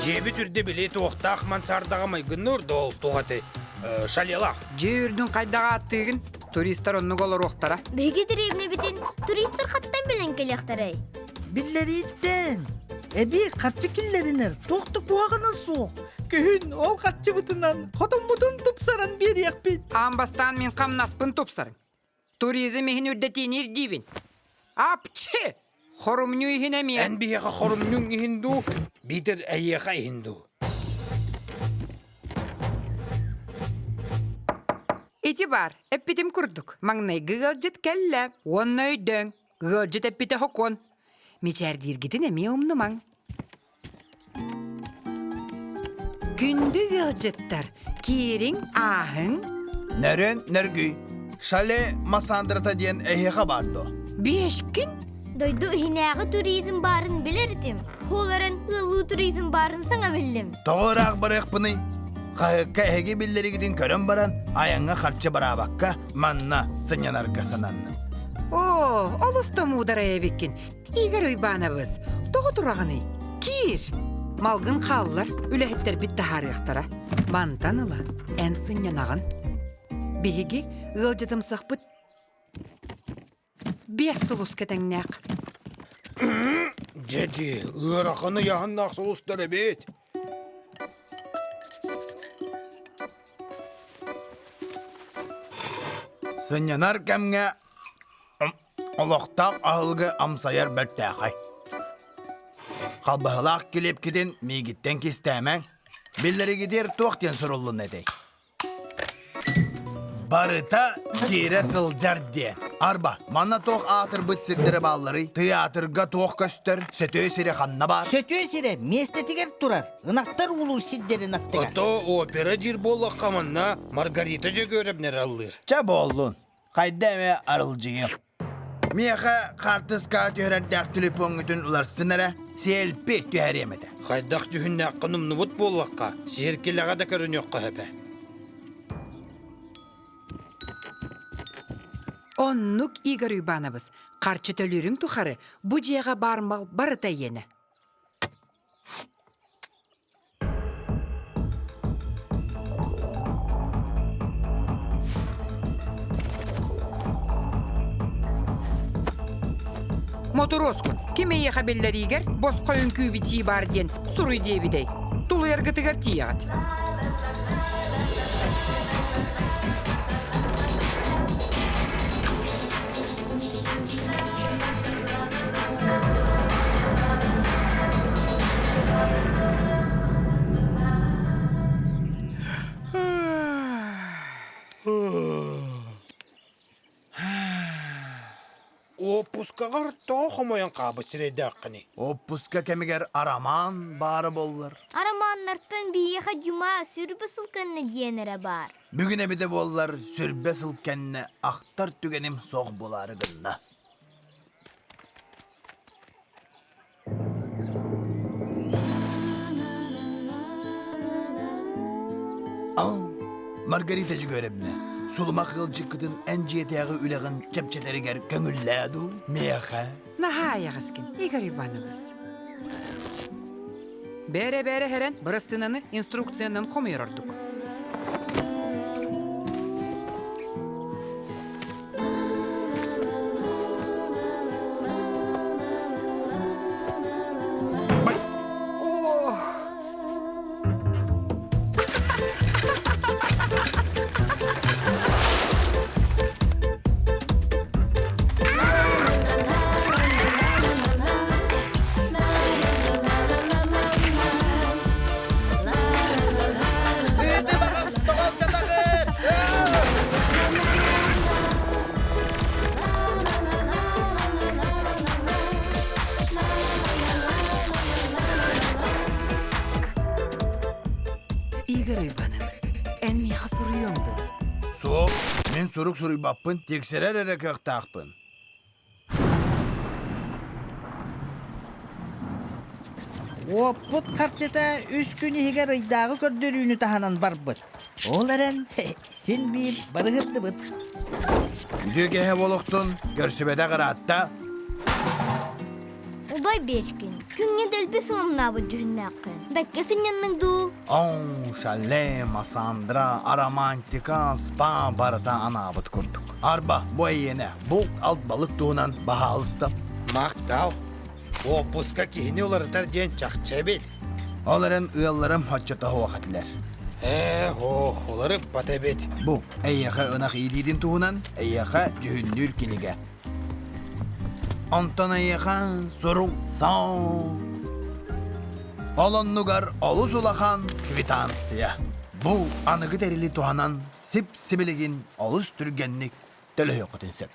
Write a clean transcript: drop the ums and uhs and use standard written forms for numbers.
Дьиэбит үрдэ били туохтаах мансардаҕа майгынныыр да ол туох этэй шалелах. Дьиэ үрдүн хайдах ааттыыгын? Туристар оннук олоруохтара. Биһиги дэриэбинэбитин туристар хаттан билэн кэлиэхтэрэй? Биллэрииттэн. Эбии харчы киллэринэр туох да куһаҕана суох. Күһүн ол харчыбытынан хотоммутун тупсаран биэриэхпит. Аан бастаан мин хамнаспын тупсарыҥ. Туризм иһин үрдэтиини ирдиибин. Апчы! Хорумньу иһин эмиэ. Эн биһиэхэ хорумньуҥ иһин дуу, биитэр эйиэхэ иһин дуу? Ити баар, эппитим курдук, маҥнайгы ыалдьыт кэллэ. Уонна өйдөөҥ, ыалдьыт эппитэ сокуон. Мичээрдииргитин эмиэ умнумаҥ. Күндү ыалдьыттар, киириҥ, ааһыҥ. Нөрүөн нөргүй. Шале Массандрата диэн эһиэхэ баар дуо? Биэшкин? Дойду иһинээҕи туризм баарын билэр этим. Ол эрэн ыаллыы туризм баарын саҥа биллим. Тоҕо ыраах барыахпыный? Хаһыакка эһиги биллэригитин көрөн баран, айаҥҥа харчы бараабакка, манна сынньанарга сананным. Оо, олус да муударай эбиккин. Игорь Уйбаанабыс, тоҕо тураҕыный? Киир! Малгын хааллар, үлэһиттэрбит таһаарыахтара. Мантан ыла эн сынньанаҕын. Биһиги ыалдьытымсахпыт биэс сулус кэтэҥнээх. Дьэ дии, ыараханы яһыннаах сулустар эбит. Сынньанар кэмҥэ Олохтоох аһылыгы амсайар бэртээхэй. Халбаһылаах килиэпкитин миигиттэн кистээмэҥ. Биллэригитигэр туох диэн суруллун этэй? Барыта киирэ сылдьар диэн. Арба, манна туох аатырбыт сирдэрэ баалларый? Тыйаатырга туох көстөр? Сөтүө сирэ ханна баар? Сөтүө сирэ миэстэтигэр турар. Ынахтар уулуур сирдэрин аттыгар. Ото опера диир буоллахха манна Маргарита Дьөгүөрэбнэ ыраллыыр. Чэ буоллун. Хайда эмэ арылдьыйыам. Миэхэ хаартыскаҕа түһэрэрдээх телефоҥҥутун уларсын эрэ, селфи түһэриэм этэ. Хайдах дьүһүннээххин умнубут буоллахха, сиэркилэҕэ да көрүнүөххэ сөп ээ. Оннук, Игорь Уйбаанабыс, харчы төлүүрүҥ тухары бу дьиэҕэ баар мал барыта эйиэнэ. Мотуруоскун, ким эйиэхэ биллэриигэр босхо үҥкүү-битии баар диэн суруй диэбитэй? Тулуйаргытыгар тиийэҕит. Уоппускаҕар тоҕо хомойон хаалбыт сирэйдээххиний? Уоппуска кэмигэр арамаан баара буоллар. Арамааннартан биһиэхэ Дюма сүрбэ сыл кэннэ диэн эрэ баар. Бүгүн эбитэ буоллар, сүрбэ сыл кэннэ ахтар түгэним суох буолаары гынна. Ал, Маргарита Дьөгүөрэбнэ, сулумах ыалдьыккытын эн дьиэтээҕи үлэҕин чэпчэтэригэр көҥүллээ дуу, миэхэ? Наһаа айаҕаскын, Игорь Иванович. Бээрэ-бээрэ хэрэн бырастыынаны инструкциянан хомуйар ордук. Игорь Иванович, эн миэхэ суруйуоҥ дуо? Суох, мин сурук суруйбаппын, тиксэрэр эрэ кыахтаахпын. Уоппут харчыта үс күн иһигэр ыйдааҕы көрдөрүүнү таһынан барбыт. Ол эрэн син биир барыһырдыбыт. Үтүө киэһэ буолуохтун, көрсүбэтэх ыраатта. Байбечкин, күҥҥэ дэлби сыламнаабыт дьүһүннээххин. Бэккэ сынньанныҥ дуу? Оу, шале, Массандра, аромантика, спа барыта анаабыт курдук. Арба, бу эйиэнэ, булт алт балык туһунан баһаалыста. Махтал. Уоппуска киһини уларытар диэн чахчы эбит. Ол эрэн ыалларым оччотоһуох этилэр. Ээ, ох, уларыппат эбит. Бу, эйиэхэ ынах иитиитин туһунан, эйиэхэ дьүһүннүүр кинигэ. Онтон эйиэхэ сурук сау. Ол оннугар олус улахан квитанция. Бу аныгы тэрили туһанан сип-сибилигин олус түргэнник төлөһүөххүтүн сөп.